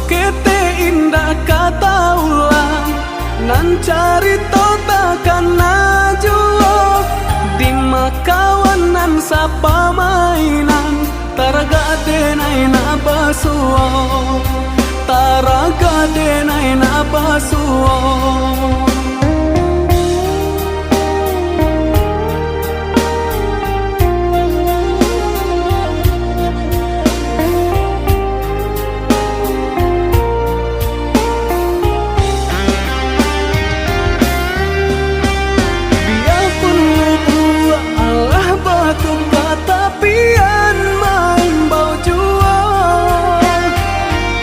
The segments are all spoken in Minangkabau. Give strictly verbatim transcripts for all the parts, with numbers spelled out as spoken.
Ketek indak ka taulang, nan carito takana juo, di ma kawan nan sapamainan, taragak denai nak basuo, taragak denai nak basuo. Biapun lubuak alah batuka, tapian maimbau juo.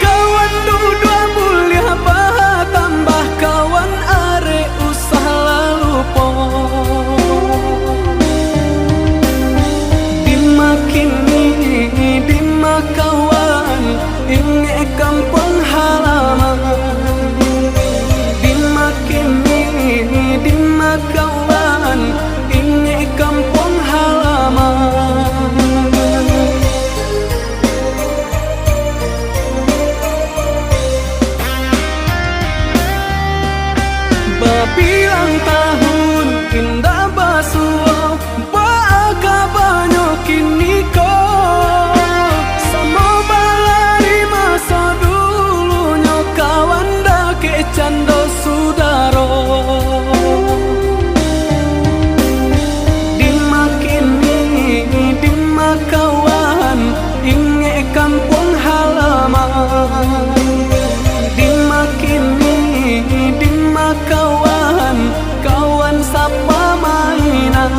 Kawan duduak buliah batambah, kawan arek usah lalupo. Di ma kini, di ma kawan, ingek kampuang halaman. Di ma kini, di ma kawan, ingek kampuang halaman. Babilang tahun indak basuo, baa kabanyo kiniko? Samo bala di maso dulunyo, kawan dakek cando sudaro. Di ma kini, di ma kawan, ingek kampuang halaman. Di ma kini, di ma kawan, kawan sapamainan.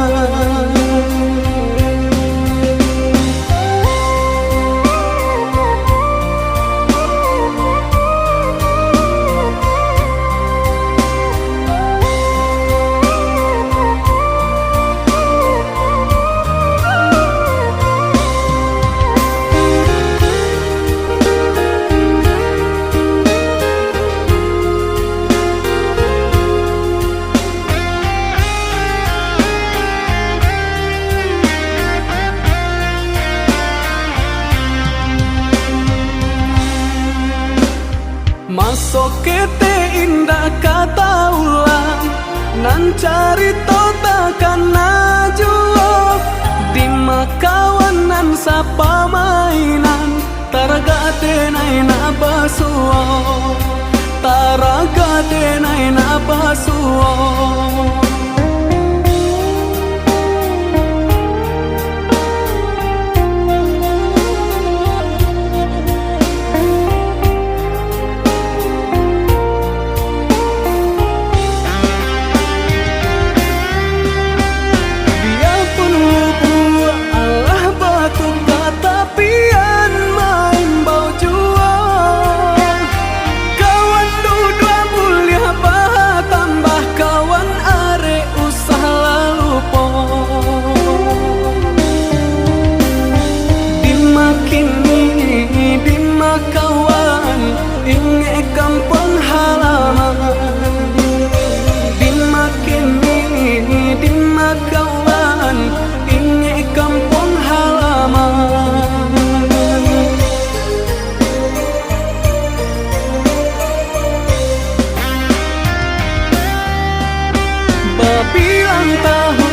Maso ketek indak ka taulang, nan carito takana juo, di ma kawan nan sapamainan, taragak denai nak basuo, taragak denai nak basuo. Biapun lubuak alah batuka, tapian maimbau juo. Kawan duduak buliah batambah, kawan arek usah lalupo. Di ma kini, di ma kawan, ingek kampuang halaman. Di ma kini, di ma kawan, ingek kampuang halaman. Babilang tahun